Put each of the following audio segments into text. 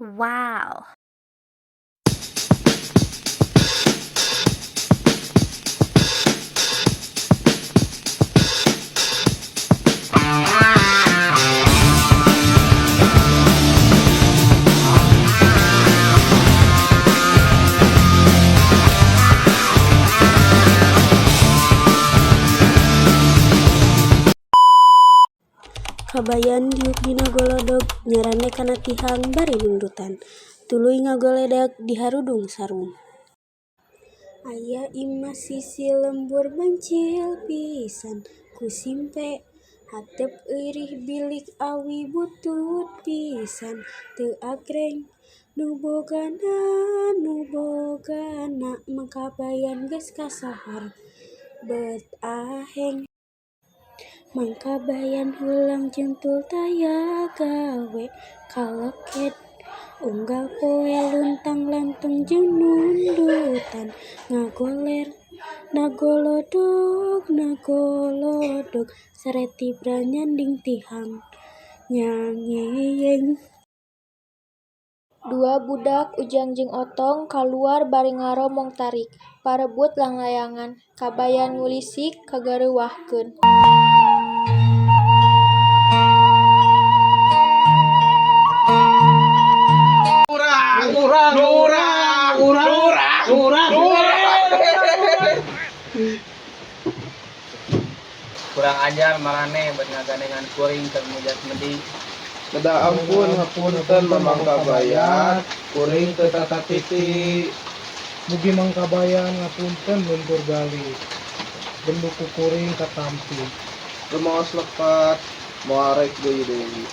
Wow. Kabayan diuk dina golodog nyarande kana tihang bari nundutan, tuluy ngagoledag diharudung sarung. Aya imah sisi lembur mencil pisan ku simpe, hateup eurih bilik awi butut pisan teu agreng. Nu bogana nu bogana Mang Kabayan geus kasahar beut aheng. Mang Kabayan hulang jentul taya gawe kaleket, unggal poe luntang-lantung jeung nundutan ngagoler. Nagolodog nagolodog sare tibra nyanding tihang nyangeyeng. Dua budak Ujang jeung Otong kaluar bari ngaromong tarik, parebut langlayangan. Kabayan ngulisik kagareuwahkeun. Urang, urang, urang, urang, urang. Kurang ajar maraneh bet ngagandengan kuring keur mujat medi. Kedah ampun hapunten, Mamang Kabayan, kuring teu tatiti. Mugi Mang Kabayan ngapunten luntur galih. Bendu ku kuring katampi. Rumaos lepat moal rek deui deui.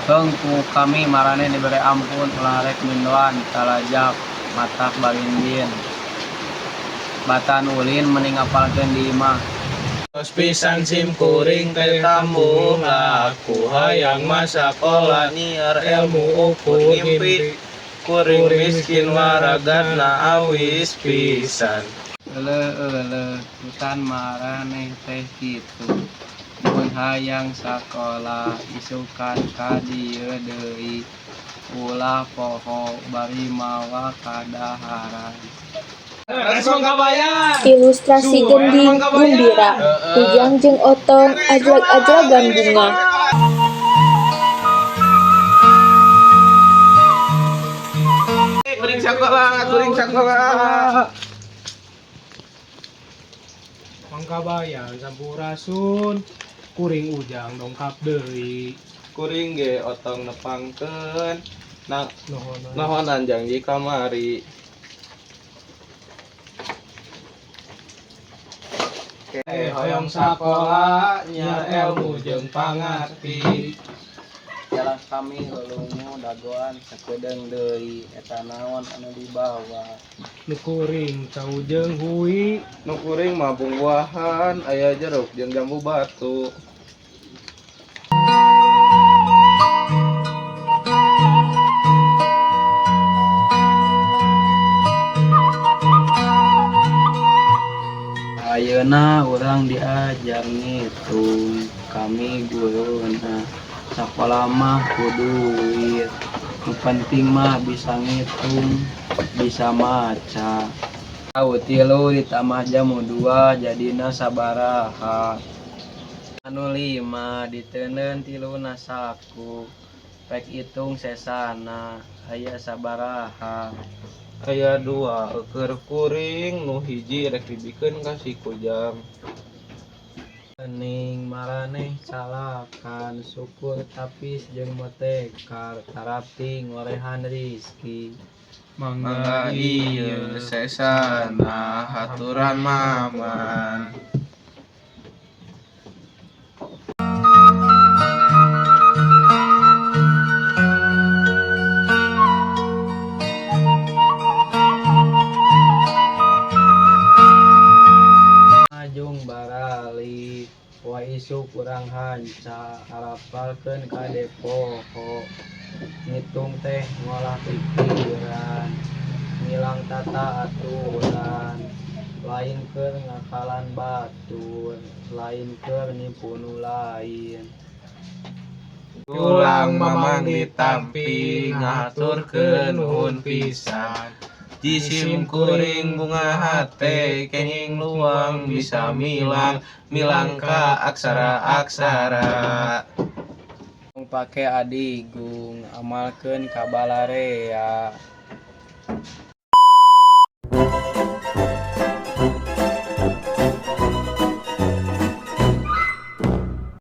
Heung, ku kami maraneh dibere ampun, ulah rek mindoan talajak matak balinbin. Batan ulin mending ngapalkeun di imah. Tos pisan sim kuring teh tambung laku, hayang masakola nyiar ilmu ukur ngimpi, kuring miskin waragatna awis pisan. Eleuh eleuh, hutan maraneh teh kitu. Mun hayang sakola isukan ka dieu deui, ulah poho bari mawa kadaharan. Mang Kabayan. Ilustrasi gending Gumbira. Ujang jeung Otong ajlag-ajlagan bungah. Kuring sakola, kuring sakola. Mang Kabayan sampurasun, kuring Ujang dongkap deui. Kuring ge Otong nepangkeun na Nohonan. Nohonan janji kamari. Eh, hoyong sakola nyiar ilmu jeung pangarti. Jalan kami lulungu dagoan sakedeung deui, eta naon anu dibawa? Nu kuring cau jeung hui. Nu kuring mah buah-buahan, aya jeruk jeung jambu batu. Ayeuna urang diajar ngitung, kami guruna. Sakola mah ku duit, nu penting mah bisa ngitung, bisa maca. Cau tilu ditambah jamu dua jadina sabaraha? Anu lima diteundeun tiluna saku, rek itung sesana aya sabaraha? Aya dua eukeur kuring, nu hiji rek dibikeun ka si Kujang. Geuning maraneh calakan, syukur tapis jeung motekar tarapti ngorehan rizki. Mangga ieu sesana, haturan Maman. Majung barali poe isuk urang hanca arapalkeun kade poho. Ngitung teh ngolah pikiran. tata aturan, lain keur ngakalan batur, lain keur nipu nu lain. Tulang mamang ditampi, ngahaturkeun nuhun pisan. Jisim kuring bungah hate, kenging luang bisa milang, milang ka aksara-aksara. Tong pake adigung, amalkeun ka balarea.